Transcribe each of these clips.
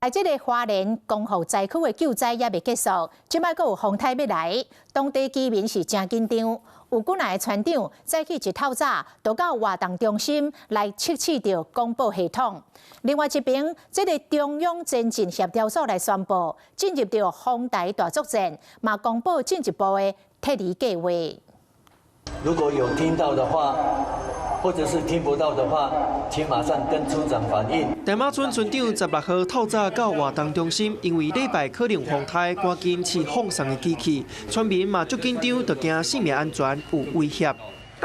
來這个花蓮狂雨災區的救災猶未結束，這擺閣有風颱欲來，當地居民是誠緊張。有幾若个村長早起一透早，就到活動中心來測試著廣播系統。另外一邊，這个中央前進協調所來宣布進入著風台大作戰，嘛公布進一步的撤離計劃。如果有聽到的話，或者是聽不到的話，請馬上跟村長反映。大馬村村長16號透早到活動中心，因為禮拜可能風颱，趕緊試放送的機器，村民嘛足緊張，就驚性命安全有威脅。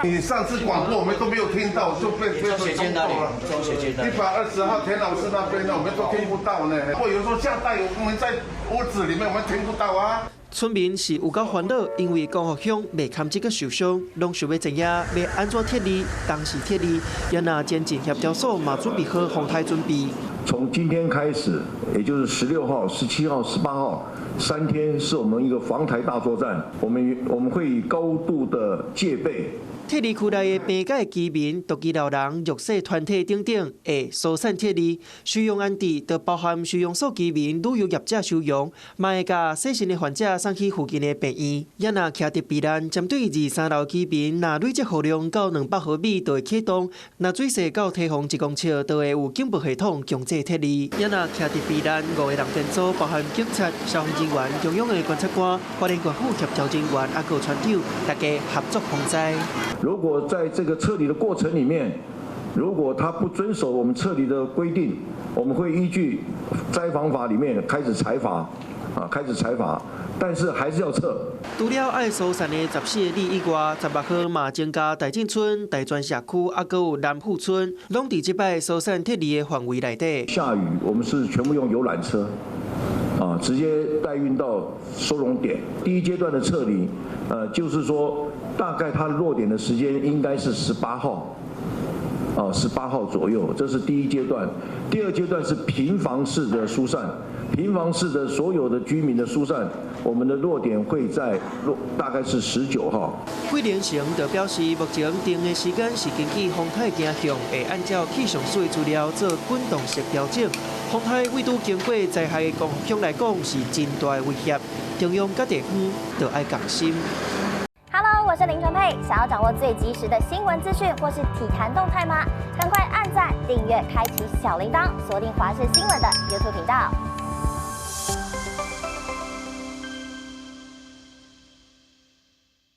你上次廣播我們都沒有聽到，就被被中到了。120號田老師那邊呢，我們都聽不到呢。或有時候下大雨，我們在屋子裡面，我們聽不到啊。村民是有夠煩惱，因為光復鄉袂堪這個受傷，攏想欲知影欲按怎撤離，當時撤離，也若前進協調所嘛準備好風颱準備。從今天開始，也就是16號、17號、18號3天，是我們一個防台大作戰。我們會以高度的戒備。撤離區內的邊界居民、獨居老人、弱勢團體等等，會疏散撤離。收容安置就包含收容所居民、旅遊業者收容，嘛會共細身的患者送去附近的病院。也若徛佇避難，針對二三樓居民，若累積雨量到200毫米，就會啟動；若水勢到堤防1公尺，就會有警報系統強制撤離。也若徛佇避難五個人電組，包含警察、消防人員、中央的觀察官、花蓮縣府協調人員，啊，閣村長，大家合作防災。如果在這個撤離的過程裡面，如果他不遵守我們撤離的規定，我們會依據災防法裡面開始裁罰，啊，開始裁罰，但是還是要撤。除了愛疏散的14里以外，16號嘛增加大井村、大泉社區，啊，閣有南富村，攏佇這擺疏散撤離的範圍內底。下雨，我們是全部用遊覽車，啊，直接帶運到收容點。第一階段的撤離，就是說，大概它落點的時間應該是十八號，啊，十八號左右，這是第一階段。第二階段是平房式的疏散，平房式的所有的居民的疏散，我們的落點會在落大概是19號。桂林城就表示，目前定的時間是根據風颱走向，會按照氣象署的資料做滾動式調整。風颱對拄經過災害的光復鄉來講是真大的威脅，中央佮地方都愛共心。 Hello，我是林純佩，想要掌握最及時的新聞資訊或是體壇動態嗎？趕快按讚、訂閱、開啟小鈴鐺，鎖定華視新聞的 YouTube 頻道。